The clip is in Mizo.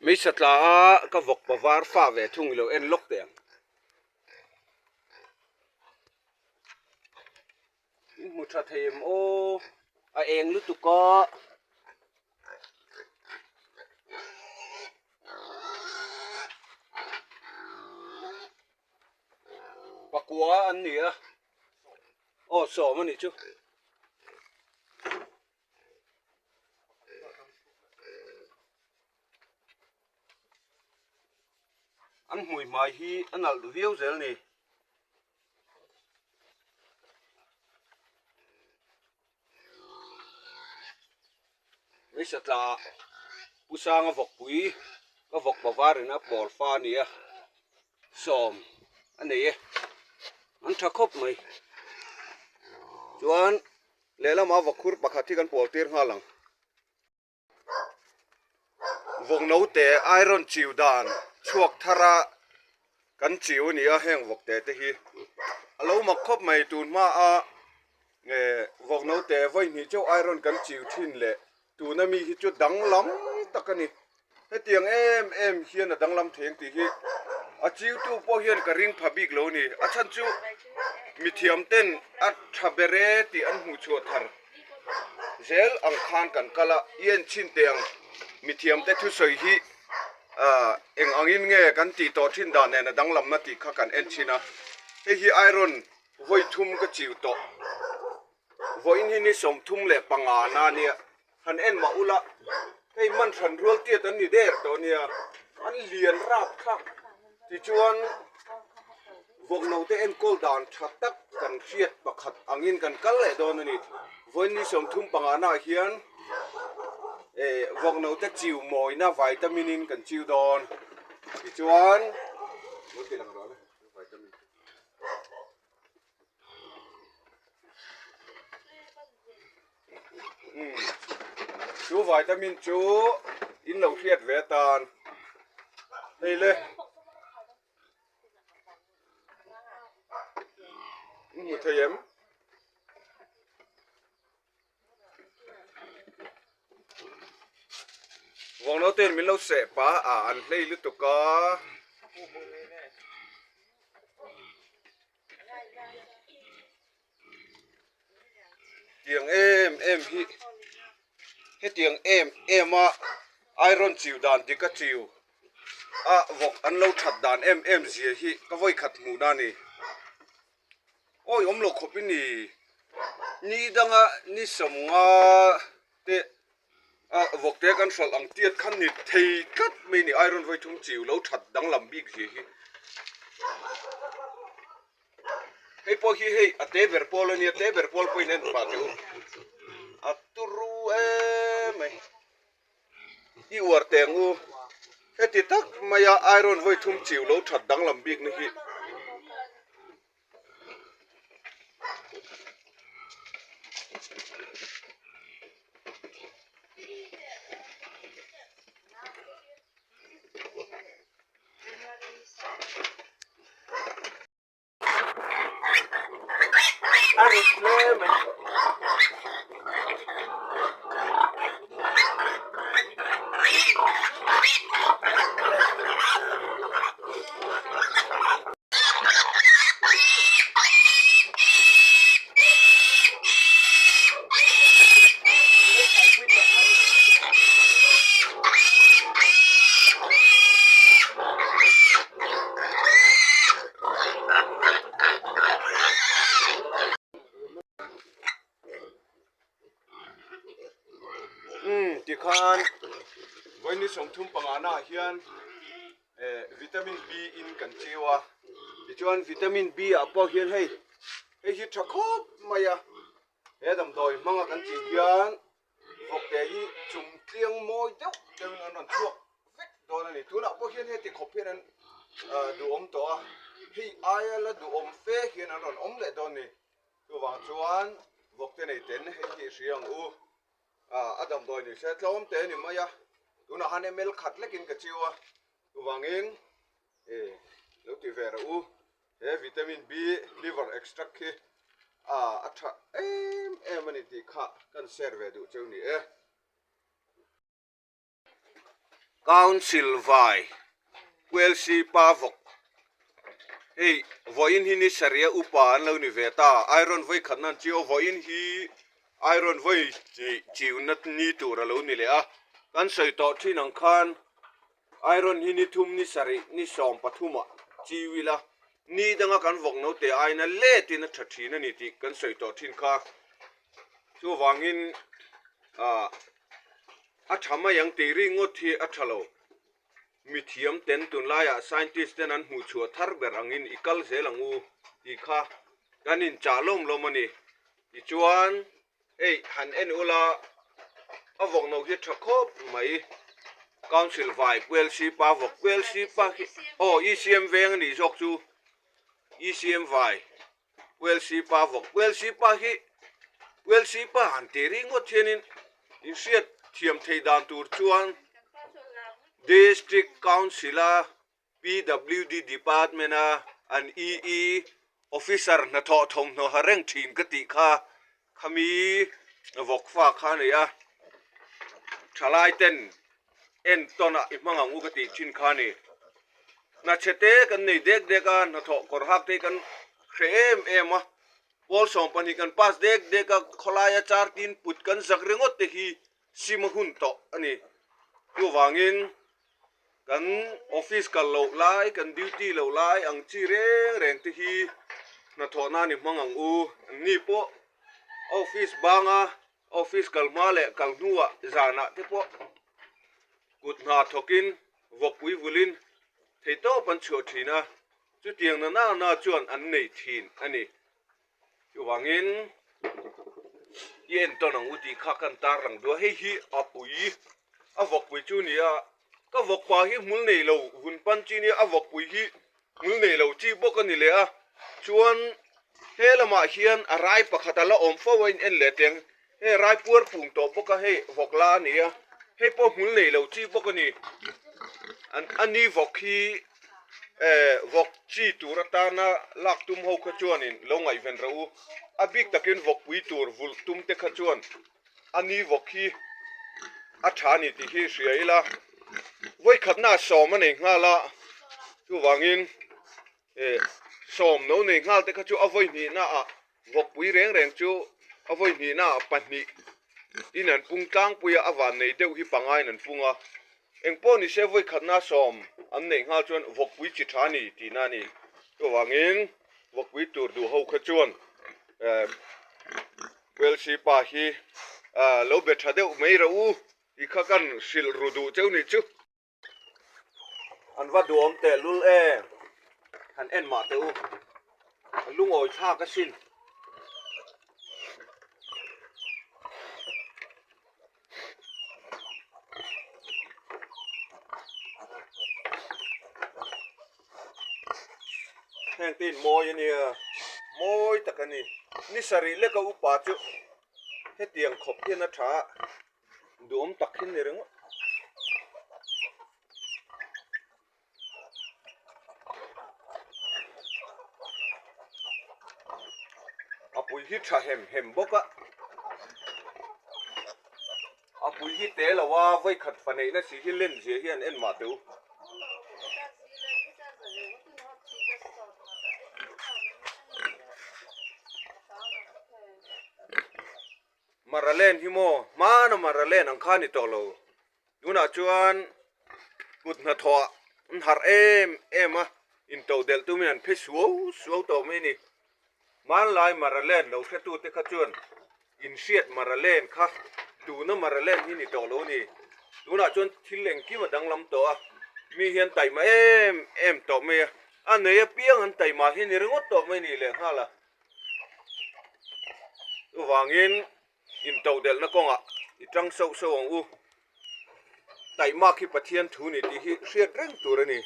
Meisa tla a ka vawk pa var fa ve thung ilo en lawk teh ang. In hmu tha thei em aw a eng lutuk a. Pakua an ni a aw sawm a nih chu. An hmui hmai hi a nalh viau zel ni. Meisa tla Pu Sanga vawkpui ka vawk pa varin a pawl fa a ni a, sawm a nei e, an tha khawp mai. Chuan lehlamah vawkhur pakhat hi kan pawl tir nghal ang. Vawk note iron chiu dan chhuak thar a kan chiu a ni a heng vawk te te hi a lo mak khawp mai tun hma a vawk note vawi hnih chauh iron kan chiu thin leh tuna mi hi chu danglam tak a ni hetiang em em hian a danglam thei ang tih hi a chiu tu pawh hian ka ring pha bik lo a ni a chhan chu mithiam ten a tha ber e tih an hmuh chhuah thar. Zel ang khan kan kal a, i en chhin teh ang mithiam te thusawi hi ah eng angin nge kan tih tawh thin dan nen a danglamna tih kha kan en chhin a, hei hi iron vawi thum ka chiu tawh, vawiin hi ni 35 na ania, han en mah ula hei man hran rual tiat an ni der tawh ania, an lian rap thlak tichuan. Vawkno te enkawl dan tha tak kan hriat pakhat angin kan kal leh dawn a ni. Vawiin ni 35 naah hian eh vawkno te chiu mawina vitamin in kan chiu dawn. Tichuan lo ti lang rawh le vitamin chu. Umm chu vitamin chu in lo hriat ve atan hei le. Hmu thei em? Vawng naute in min lo seh pa a an hlei lutuk a. Tiang em em hi hetiang em em a iron chiu dan dik a chiu a vawk an lo that dan em em zia hi ka vawi khat hmuh na a ni awi awm lo khawp in ni ni danga ni sawmnga te a vawk te kan hralh ang tiat khan ni thei tlat mai a ni iron vawi thum chiu lo that danglam bik zia hi. Hei pawh hi hei a te ber pawl a nia te ber pawl pawhin en pah teh u a turu em mai i uar teh ang u heti tak maia iron vawi thum chiu lo that danglam bik na hi. A rit hle mai. Umm tikhan vawiin 35 naah hian eh vitamin B in kan chiu a tichuan vitamin B ah pawh hian hei hei hi tha khawp mai a he damdawi hmanga kan tih hian Vawkte hi chung tliang mawi deuh deuhin an rawn chhuak vek dawn a ni. Tunah pawh hian heti khawp hian an duhawm tawh a, hei aia la duhawm fe hian an rawn awm leh dawn a ni. Chuvang chuan vawkte nei ten hei hi i hria ang u. A damdawi ni se tlawm te a ni mai a, tunah han ml khat lekin ka chiu a, chuvangin lo ti ve rawh u. He vitamin B liver extract hi a tha em em a ni tih kha kan share ve duh cheu ni e. Council vai Puelsi pa vawk hei vawiin hi ni sarih a upa an lo ni ve ta iron vawi khat nan chiu a vawiin hi iron vawi chiu na ni tur a lo ni leh a kan sawi tawh thin ang khan iron hi ni thum ni sarih ni 13 ah chiu ila ni danga kan vawk naute aina letin a tha thin a ni tih kan sawi tawh thin kha chuvangin ah. A tha mai ang tih ringawt hi a tha lo. Mithiam ten tunlaiah scientist ten an hmuh chhuah thar ber angin i kal zel ang u tih kha kan inchah lawm lawm a ni. Tichuan hei han en ula a vawk no hi tha khawp mai. Council vai Puelsi pa vawk Puelsi pa khi aw ECM veng a nih zawk chu ECM vai Puelsi pa vawk Puelsi pa hi Puelsi pa han tih ringawt hianin inhriat thiam theih dan tur chuan District Council a PWD Department a an EE Officer hnathawh thawmhnaw ha reng thin ka tih kha khami vawk fa kha a nei a thalai ten entawn ah i hmang ang u ka tih thin kha a ni. Hna chhe te kan nei dek dek a, hnathawh kawr hak te hi kan hre em em a, pawl 12 kan pass dek dek a, khawlaia char tin put kan zak ringawt te hi sim a hun tawh a ni. Chuvangin kan office kal loh lai, kan duty loh lai ang chi reng reng te hi hnathawh nan i hmang ang u. Anni pawh office banga office kal hma leh kal hnuah zanah te pawh kut hna thawkin vawkpui vulin theihtawp an chhuah thin a, chutiang na na na chuan an nei thin a ni. Chuvangin i entawn ang u tih kha kan tarlang duh a, hei hi a pui, a vawkpui chu a ni a, ka vawkpa hi hmul nei lo vun pan chi nia, a vawkpui hi hmul nei lo chi bawk a ni leh a, chuan he lamah hian a rai pakhat a la awm fo a in en leh teng, hei rai puar pung tawh bawk a, hei vawk la a ni a, hei pawh hmul nei lo chi bawk a ni, an a ni vawk hi eh vawk chi tur atana lak tum ho kha chuanin lo ngaihven rawh u, a bik takin vawkpui tur vulh tum te kha chuan a ni vawk hi a tha a ni tih hi hria ila, vawikhatna sawm a nei nghal a, chuvangin eh sawm no nei nghal te kha chu a vawi hnihna ah vawkpui reng reng chu a vawi hnihna ah pahnih in an pung tlangpui a, a van nei deuh hi panga in an pung a, engpawh ni se vawikhatna sawm an neih nghal chuan vawkpui chi tha a ni tihna a ni, chuvangin vawkpui tur duh ho kha chuan eh. Welsi pa hi lo be tha deuh mai rawh u tih kha kan hrilh ru duh cheu nih chu. An va duhawm teh lul e, han en mah teh u, a lungawi thlak asin. Heng te in mawi a nia, mawi tak a ni. Ni sarih leka upa chu hetiang khawp hian a tha a, duhawm tak hi a ni ringawt. A pui hi tha hem hem bawk a, a pui hi te lo a vawikhat fa neihna si hi len zia hian en mah teh u. Maralen hi maw hmana Maralen ang kha a ni tawh lo. Tunah chuan kut hnathawh ah an harh em em a, intodelh tumin an phe suau suau tawh mai a ni. Hmanlai Maralen lo hretute kha chuan inhriat Maralen kha tuna Maralen hi ni tawh lo a ni. Tunah chuan thil engkim a danglam tawh a, mi hian taima em em tawh mai a, a nei apiang an taima hi ni ringawt tawh mai a ni lehnghal a. Chuvangin Intodelhna kawngah i tang sauh sauh ang u. Taihmak hi Pathian thu ni tih hi hriat reng tur a ni.